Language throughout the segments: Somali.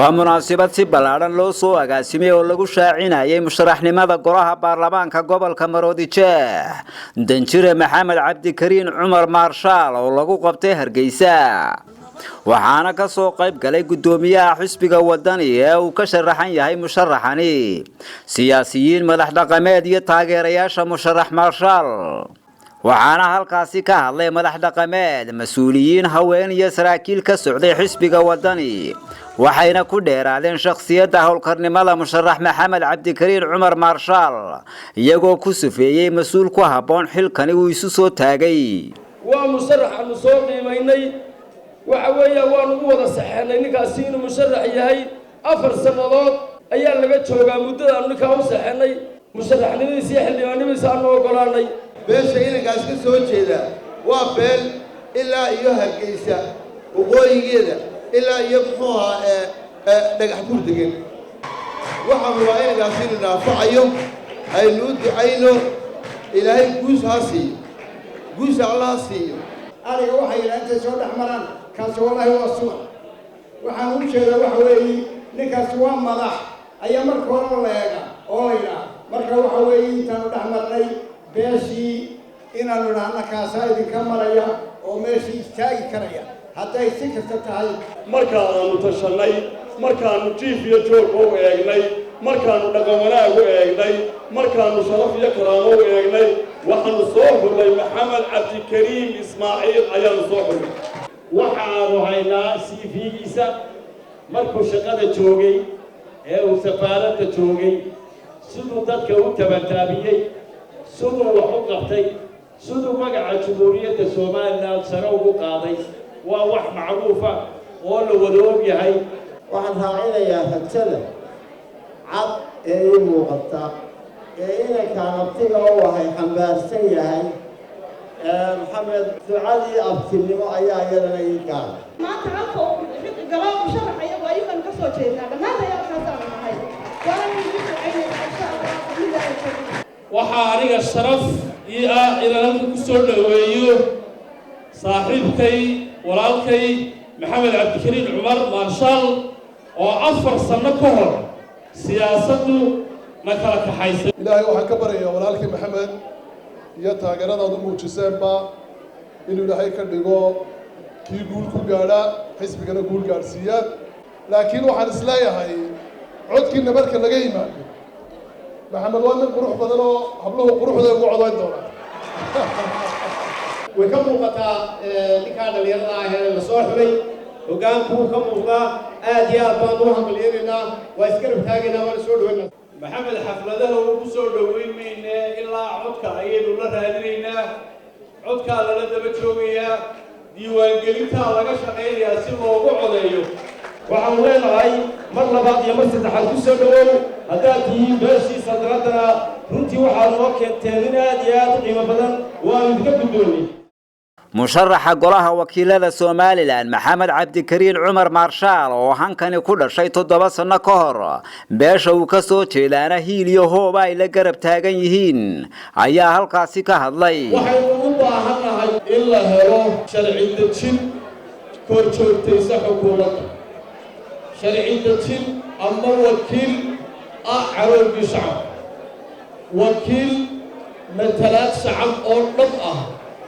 Waa munaasabad si ballaadhan loo soo agaasimay oo lagu shaacinayay musharaxnimada golaha baarlamaanka gobolka Maroodi Jeex, Danjire Maxamed Cabdikariin Cumar Maarshaal, oo lagu qabtay Hargeysa. Waxaana ka soo qayb galay guddoomiyaha xisbiga Wadani ee uu ka sharaxan yahay musharaxani, siyaasiyiin, madax dhaqameed iyo taageerayaasha musharax Maarshaal. Waxaana halkaasi ka hadlay madax dhaqameed, mas-uuliyiin, haween iyo saraakiil ka socday xisbiga Wadani, waxayna ku dheeraadeen shakhsiyadda howlkarnimada musharax Maxamed Cabdikariin Cumar Maarshaal, iyagoo ku sufeeyey mas-uul ku habboon xilkani uu isu soo taagay. Waa musharax aanu soo qiimaynay. Waxa weeya, waanu u wada saxeennay ninkaasi inuu musharax yahay. 4 sannadood ayaa laga joogaa muddadaanu ninkaa u saxeennay musharaxnimadiisa iyo xildhibaannimadiisa aanu oggolaanay. Beesha inankaas ka soo jeeda waa beel ilaa iyo Hargeysa waqooyigeeda ilaa iyo, muxuu ahaa, Dhagax Buur degan. Waxaan rabaa inankaas inuu naafacayo. Aynu u ducayno, Ilaahay guus ha siiyo, guusha Alla ha siiyo. Ariga waxay yidhaha intay soo dhex maraan, kaasi wallaahi waa subax. Waxaan u jeedaa waxa weeye, ninkaasi waa madax ayaa marka horeba la eega oo la yidhaha. Marka waxa weeye, intaanu dhex marnay beeshii, inaanu idhaahna kaasaa idinka maraya oo meeshii istaagi karaya hadday si kasta tahay. Markaanu tashannay, markaannu jiif iyo joogba u eegnay, markaannu dhaqan wanaag u eegnay, markaannu sharaf iyo karaamo u eegnay, waxaannu soo xullay Maxamed Cabdikariim Ismaaciil ayaannu soo xullay. Waxaanu haynaa CV-giisa markuu shaqada joogay ee uu safaaradda joogay, siduu dadka u tabantaabiyey, siduu wax u qabtay, siduu magaca Jamhuuriyadda Somaliland sare ugu qaaday, waa wax macruufa oo la wada og yahay. Waxaan raacinayaa rajada cad ee ii muuqata ee inankaan abtiga u ahay xambaarsan yahay Maxamed. Ducadii abtinimo ayaa iyadana ii gaara. Maanta halka galo musharax ayagu ayugan ka soo jeednaa, dhammaan ayaalkaasaanu nahay, waana igu ducaynaysaa, insha Allah, billahi tawfiiq. Waxaa aniga sharaf ii ah inaan halka ku soo dhoweeyo saaxiibkay, walaalkay Maxamed Cabdikariin Cumar Maarshaal, oo 4 sanno ka hor siyaasaddu na kala kaxaysay. Ilaahay waxaan ka baryayaa walaalkii Maxamed iyo taageeradaad u muujiseenba inuu Ilaahay ka dhigo kii guul ku gaadha, xisbigana guul gaadhsiiya. Laakiin waxaan isleeyahay, codkiina marka laga yimaado, Maxamed waa nin qurux badan oo habluhu quruxda ugu codayn doonaa. Way ka muuqataa ninkaa dhallinyarada ah ee la soo xulay, hogaankuu ka muuqdaa. Aad iyo aad baan u hambalyaynaynaa, waa isgarab taagaynaa, waana soo dhaweynaa. Maxamed xafladaha ugu soo dhoweyn mayne, ilaa codka ayaynu la raadinaynaa, codkaa lala daba joogayaa, diiwaangelintaa laga shaqaynayaa si loogu codeeyo. Waxaanu leenahay mar labaad iyo mar saddexaad ku soo dhowow. Haddaad tihiin beeshii saldanadana, runtii waxaad noo keenteen in aad iyo aad u qiimo badan, waanu idinka guddoonnay. Musharaxa golaha wakiilada Somaliland Maxamed Cabdikariin Cumar Maarshaal, oo hankani ku dhashay 7 sano ka hor, beesha uu ka soo jeedaana hiil iyo hooba ay la garab taagan yihiin, ayaa halkaasi ka hadlay. Waxaynu u baahannahay in la helo sharci dejin kor joogtaysa xukuumadda, sharci dejin ama wakiil ah caroogii shacabka, wakiil matalaad shacab oo dhab ah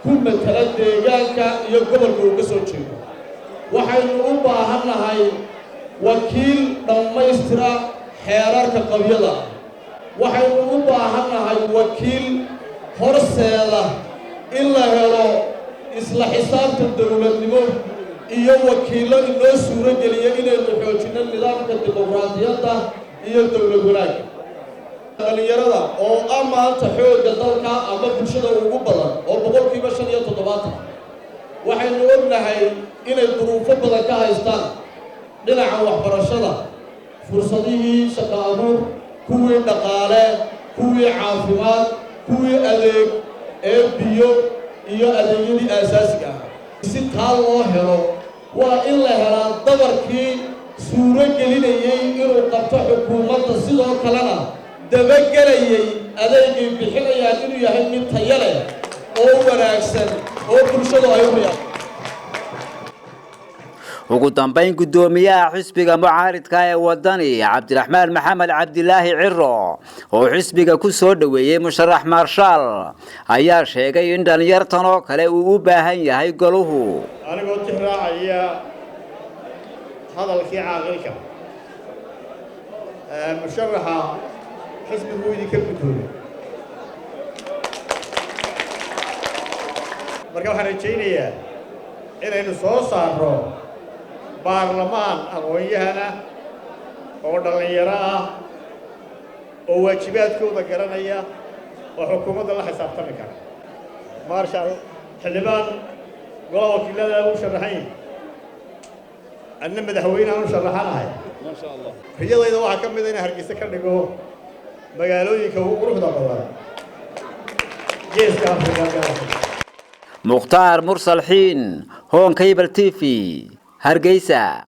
ku matala deegaanka iyo gobolka uu ka soo jeedo. Waxaynu u baahannahay wakiil dhammaystira xeerarka qabyada ah. Waxaynu u baahannahay wakiil horseeda in la helo isla xisaabta dowladnimo iyo wakiillo inoo suuro geliya inaynu xoojinno nidaamka dimuqraadiyadda iyo dowlad wanaagga. Dhallinyarada oo ah maanta xoogga dalka ama bulshada ugu badan oo 75%, waxaynu ognahay inay duruufo badan ka haystaan dhinaca waxbarashada, fursadihii shaqo abuur, kuwii dhaqaale, kuwii caafimaad, kuwii adeeg ee biyo iyo adeegyadii aasaasiga ah. Si taa loo helo, waa in la helaa dabarkii suuro gelinayey inuu qabto xukuumadda, sidoo kalena dabagelayay adeegay bixinayaan inuu yahay mid tayo leh oo wanaagsan oo bulshadu ay u riyaan. Ugu dambayn, guddoomiyaha xisbiga mucaaridka ee Wadani, Cabdiraxmaan Maxamed Cabdilaahi Ciro, oo xisbiga ku soo dhoweeyey musharax Maarshaal, ayaa sheegay in dhalinyartan oo kale uu u baahan yahay goluhu. Anigoo tixraacaya hadalkii caaqilka, musharaxa xisbigu idinka guddoomay. Marka waxaan rajaynayaa inaynu soo saarro baarlamaan aqoon-yahana oo dhallinyaro ah oo waajibaadkooda garanaya oo xukuumadda la xisaabtami kara. Maarshal xildhibaan golaha wakiilada u sharaxan yahay, adna madaxweynehan u sharaxanahay. Riyadayda waxaa ka mida inaan Hargeysa ka dhigo magaalooyinka ugu quruxda badan Geeska Afrika. Mukhtaar Mursal Xiin, Horn Cable TV, Hargeysa.